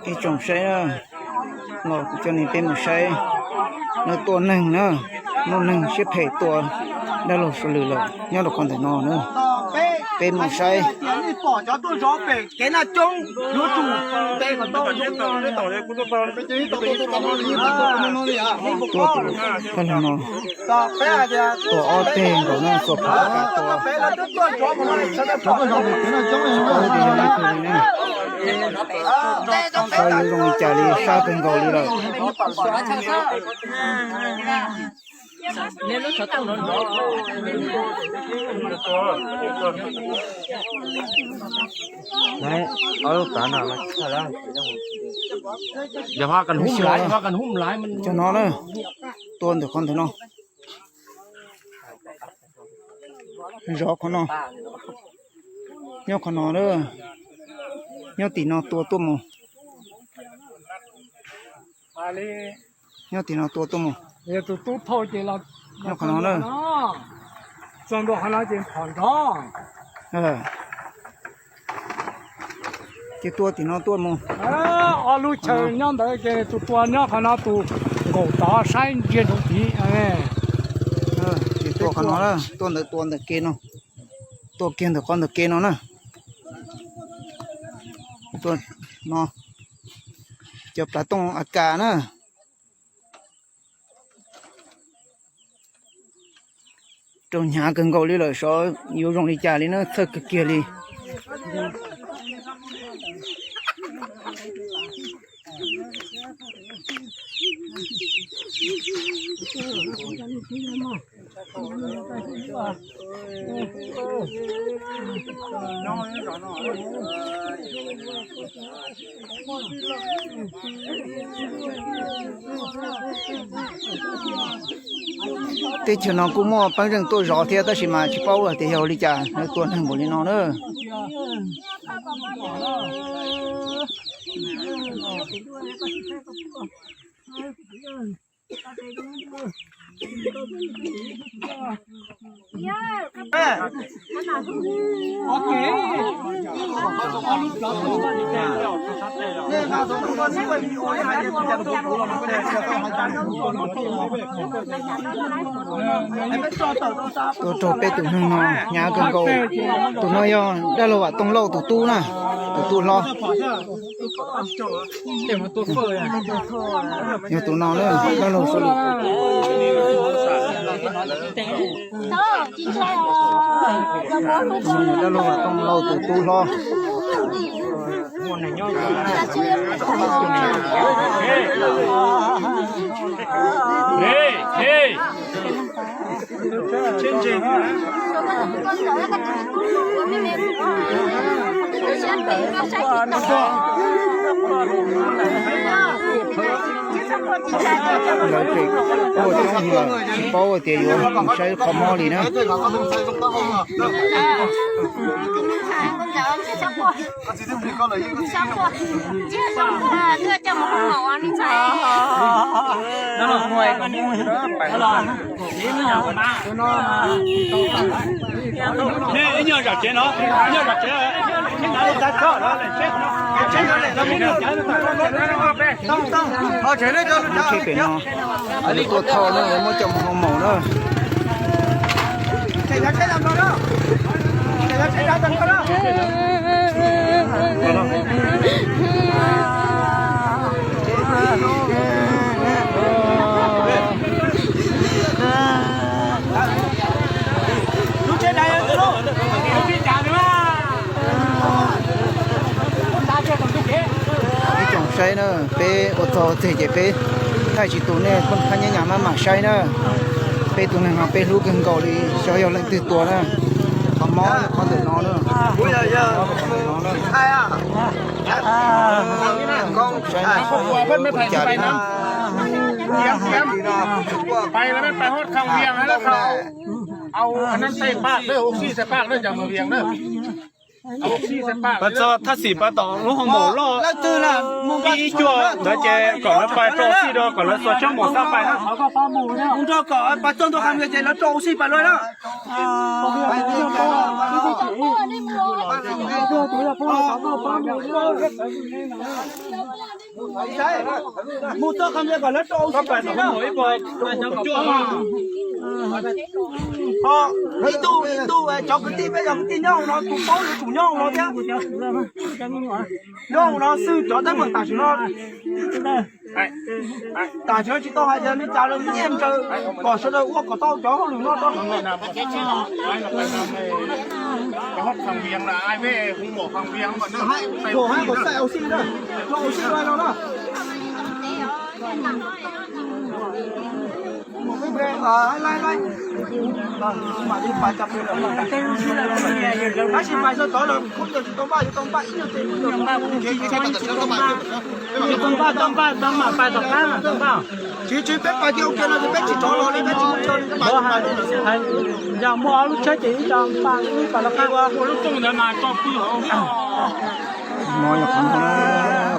Ib tsoom saib na, los kuv coj nej peb mus saib, no tua neeg na, muaj neeg siab phem tua dab laug Suav Lwm lawm nyob rau qhov ntawm no na. Peb mus saib. Tua tus dab laug no, tua ob teg nkaus na, tua pom tua, tsis paub tias yog leej twg li na. Xyov yuav zoo li cas li, sab kawg nkaus li lawm. Cov no na, tua ntawm qhov ntawm no, zov qhov no, nyob qhov no, nyob tim no tua tuaj mus, nyob tim no tua tuaj mus, nyob qhov no na. Ces tua tim no tuaj mus. Ob lub chaw nyob ntawd ces tus tua nyob qhov no, tus nkaum tod saib ntsia rau tid. Ces tua qhov no, tua ntawm, tua ntawm ke no, tua kiag ntawm qhov ntawm ke no na. Tua no, cov plav tooj a kas na. Raug hnyav kawg nkaus li lawm, xyov yuav zoo li cas li na, txhawj kawg kiag li. Teb chaws no kuj muaj peeb zeej tuaj zov thiab tab sis mas tsis paub tias yog ua li cas, lawv tua neeg npaum li no na. Tuaj raug peb tus neeg no hnyav kawg nkaus. Tus no yog dab laug Vam Tooj Lauj tus tub na, tus tub hlob. Yog tus no na, dab laug Suav Lwm. Tus no yog dab laug Vam Tooj Lauj tus tub hlob. Lawv pem quaj coob lawm, tsis paub tias yuav mus saib qhov mob li na. Lub tsheb pem no, lawv tuaj thauj na, lawv muab coj mus hoo maum na. Ib tsoom saib na, peb ua txog txeg ces peb thaij tsis tus nej phooj ywg nyob nyab maj mam saib na. Peb tus neeg no peb hlub kawg nkaus li, xyov yog leej twg tua na. Qhov mob qhov ntawm no na. Saib ua cas li na. Pab txog thaj xim pab tom lub hoo maum loj ib cuaj ntawd ces kom lawv pais rau xij rau kom lawv xuas tsob maum xab pais na. Mus nrog kom pab txog ntua qhov ntawd ces lawv rau xij pais lawm na. Mus txog qhov ntawd kom lawv rau xij pais na. Ib tug ib tug cov kwv tij peb cov kwv tij nyob hauv no, tus paub yuav tsum nyob hauv no thiab. Nyob hauv no xwb cov teeb meem tam sim no, tam sim no tsis tau hais tias li cas lawm, nyiaj ntsaws kom sawv daws ua kom tau cov hauj lwm no rau. Tus hais kom xaij au xij na, rau au xij no na. Tab sis pais txog tod lawm, kuv tsis tau npaj, yuav tau npaj ib nyuag ces tsis tsis peb pais kiag ua ke no ces peb tsis rov los li, peb tsis tau li. Yog muaj ob lub tsheb ces ib co npaj ib co los qab ua lub rooj ntawd mas tso pw hauv. No yog qhov no,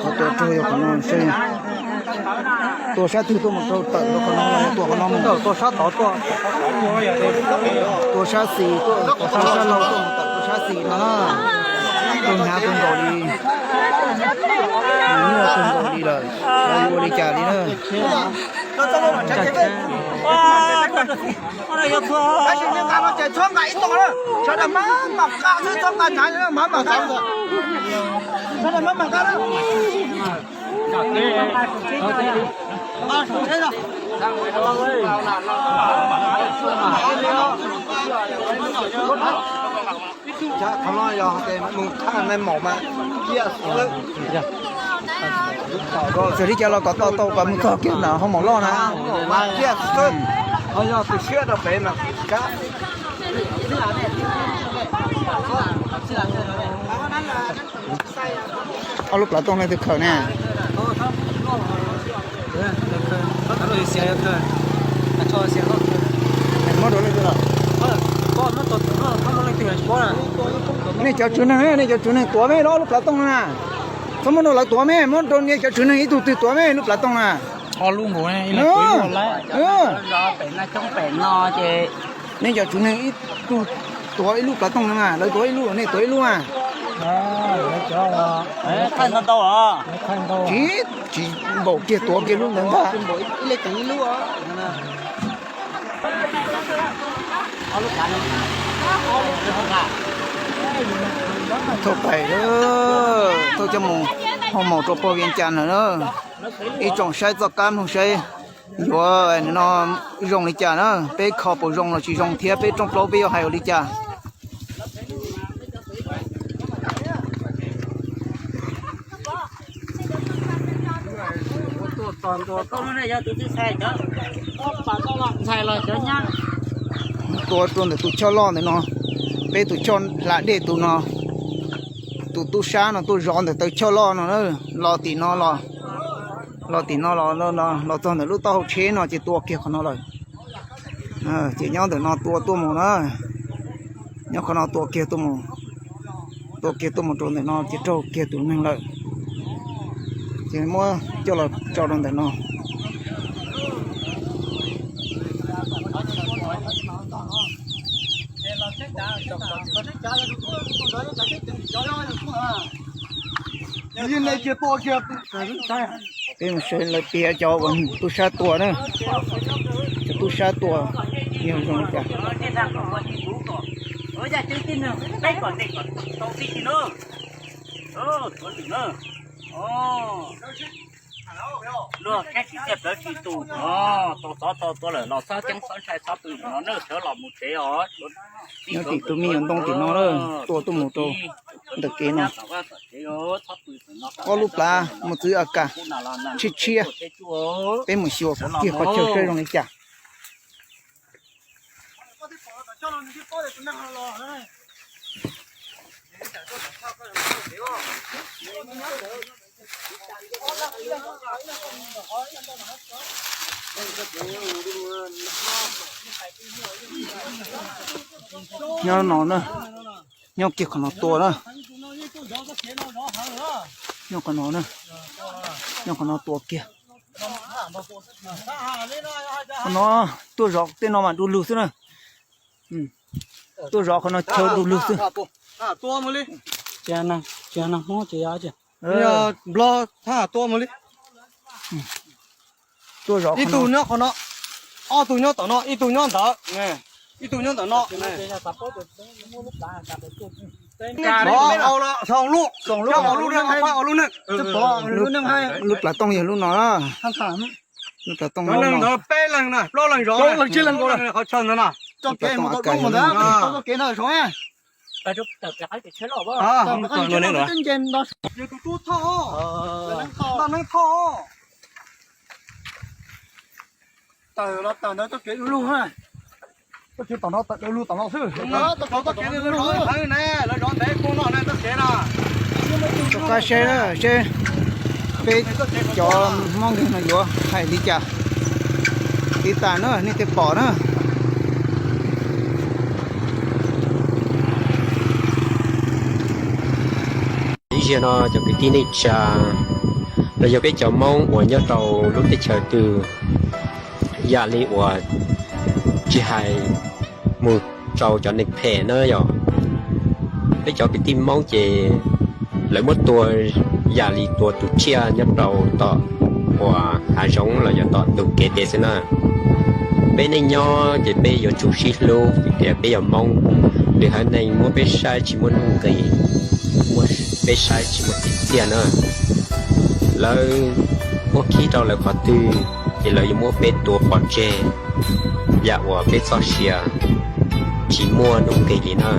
qhov tua raug yog qhov no seb tua sab twg tuaj mus rau tawm rau qhov no, tua qhov no mus, tua sab tod tuaj, tua sab xis tuaj, tua sab laug tuaj mus tawm tua sab xis no na. Raug hnyav kawg nkaus li, nyuaj kawg nkaus li lawm, xyov yuav ua li cas li na. Tab sis nqa no ces txhob nqa ib tog na, sawv daws mam mam nqa xwb, txhob nqa hnyav, mam mam nqa, sawv daws mam mam nqa na. Qhov no yog mus thaj nais maum mas kiag xwb. Txawm li cas los kom tau tau kom mus txog kiag ntawm hoo maum loj na. Kiag xwb, ho yog tus siab rau pem mas kab. Ob lub plav tooj leej twg khaws na? Muab rau leej twg lawm? Nej cov tswv neeg, nej cov tswv neeg tuav me ob lub plav tooj no na. Txhob muab rau lawv tuav me, muab rau nej cov tswv neeg ib tug twg tuav me lub plav tooj na. Nej cov tswv neeg ib tug tuav ib lub plav tooj no na, lawv tuav ib lub, nej tuav ib lub na. Tsis, tsis npaum kiag tuav kiag lub ntawd ntag. Thauj pais, thauj coj mus hoo maum rau pog Vias Cas lawm na. Ib tsoom saib txoj kab mloog saib yuav no zoo li cas na, peb kho puas zoo los tsis zoo thiab peb rooj plaub peb yuav hais ua li cas. Tua rau ntawm tus choj loj ntawm no, peb tus choj hla dej tus no, tus tub sab no tuaj zov ntawm taw choj loj no na, los tim no los, los tim no los, los txog ntawm lub taub hau tsheb no ces tua kiag qhov no lawm. Ces nyob ntawm no tua tuaj mus na, nyob qhov no tua kiag tuaj mus, tua kiag tuaj mus rau ntawm no ces raug kiag tus neeg lawm. Ces muab coj los tso rau ntawm no. Peb mus saib lawv piav cov uas tub sab tua na, cov tub sab tua yog zoo li cas. Luag kab tsis txiaj plawv tsis tus, tau xov tau tua lawm los txhob ceeb txhob ntshai txhob pw no na, sawv los mus tsev os. Nyob tim tus me nyuam ntoo tim no na, tua tuaj mus rau ntawm kev no. Ob lub plav mus txwv a kas tshiab tshiab, peb mus xyuas kiag qhov chaw saib zoo li cas. Nyob no na, Nyob kiag qhov no tua na. Nyob qhov no na. Nyob qhov no tua kiag. Qhov no tuaj zov tej no mas du lug xwb na. Tuaj zov qhov no chaw du lug xwb. Tuaj zov ib tug nyob qhov no, ob tug nyob tom no, ib tug nyob ntawd, ib tug nyob ntawm no. Lub plav tooj yog lub no. Lub plav tooj ntawd peb leeg na, plaub leeg tsib leeg nkaus. Qhov chaw ntawd na. Tawm los tawm ntawd txoj kev du lug, txoj kev tom no tawm du lug tom no xwb. Lawv zov ntev kub no txoj kev no. Rov qab seb seb peb cov Hmoob no yuav hais li cas. Tiv tas na nej thiaj pom na. Ib zaug no cov kwv tij neej tsa los yog peb cov Hmoob uas nyob rau lub teb chaws twg, yam li uas tsis hais mus rau cov neeg phem na yom, peb cov kwv tij Hmoob ces lawv muab tua yam li tua tus tsiaj nyob rau tom uas hav zoov los yog tom ntug kev pem xwb na. Peb neej nyob ces peb yuav tsum sib hlub vim tias peb yog Hmoob, lwm haiv neeg muab peb saib tsis muaj nuj nqis, muab peb saib tsis muaj txiaj na. Lawv muab khib rau lawv qhov twg ces lawv yuav muab peb tua pov tseg yam uas peb txoj sia tsis muaj nuj nqis li na.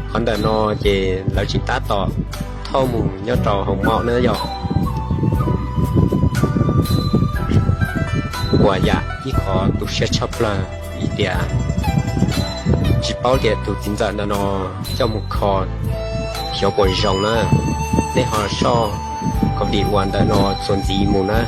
Qhov ntawm no ces lawv tseem tab tom thauj mus nyob rau hoo mom na yog ua yam ib qho tu siab tshaj plaws vim tias tsis paub tias tus txiv ntxawm ntawm no coj mus kho xyov puas zoo na. Nej ho soj kom vim uas ntawm no txuas ntxiv mus na.